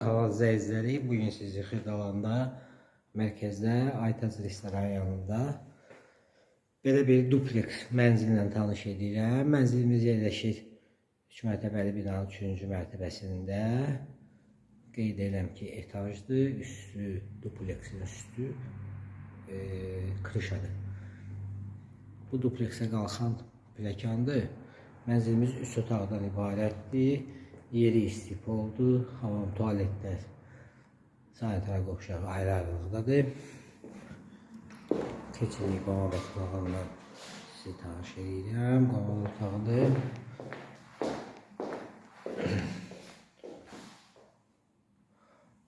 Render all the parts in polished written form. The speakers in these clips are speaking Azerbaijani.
Kanal izləyiciləri, bugün sizi Xırdalanda, mərkəzdə, Aytac restoranı yanında belə bir dupleks mənzillə tanış edirəm. Mənzilimiz yerləşir 3 mərtəbəli binanın 3-cü mərtəbəsində. Qeyd edirəm ki, etajdır, üstü, dupleksin üstü krışadır. Bu dupleksə qalxan pləkandır. Mənzilimiz 3 otaqdan ibarətdir. Yeri istipoldur, hamam, tualetlər, sanitar qovşağı ayrı-ayrılıqdadır. Keçirik qonaq otağından sizi tanış edirəm. Qonaq otağıdır.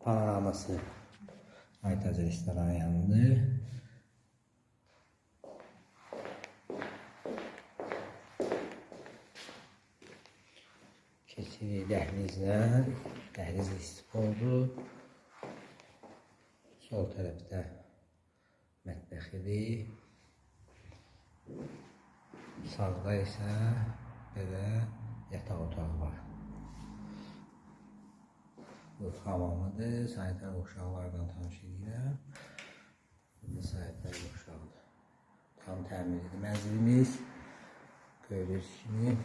Panoraması Aytac restoranı yanındadır. Keçirik dəhlizlə. Dəhliz istipoldur. Sol tərəfdə mətbəxidir. Sağda isə belə yataq otağı var. Bu hamamıdır. Sanitar qovşaqlardan tanış edirəm. Bu da sanitar qovşağıdır. Tam təmirlidir mənzilimiz. Gördüyünüz kimi.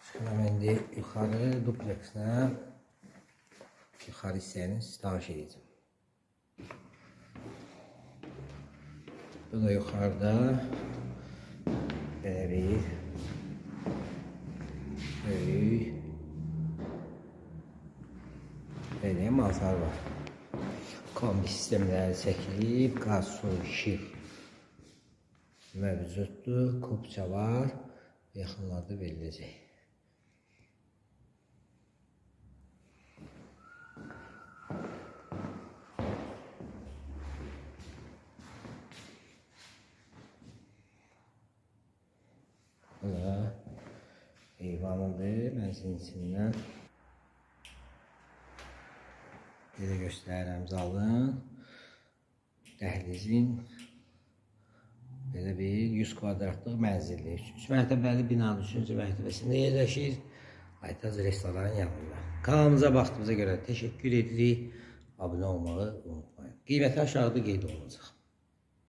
Çıxıram indi yuxarı duplekslə yuxarı hissəni tanış edəcəm. Bu da yuxarıda belə bir böyük belə manzara var. Kombi sistemləri çəkilib, qaz, su, işıq mövcuddur, kupça var, yaxınlarda veriləcək. Bu da eyvanıdır mənzilin içindən. Belə göstərirəm zalın, dəhlizin. Belə bir 100 kvadratlıq mənzildir. 3 mərtəbəli binanın 3-cü mərtəbəsində yerləşir. Aytac restoranın yanında. Kanalımıza baxdığınıza görə təşəkkür edirik. Abunə olmağı unutmayın. Qiyməti aşağıda qeyd olunacaq.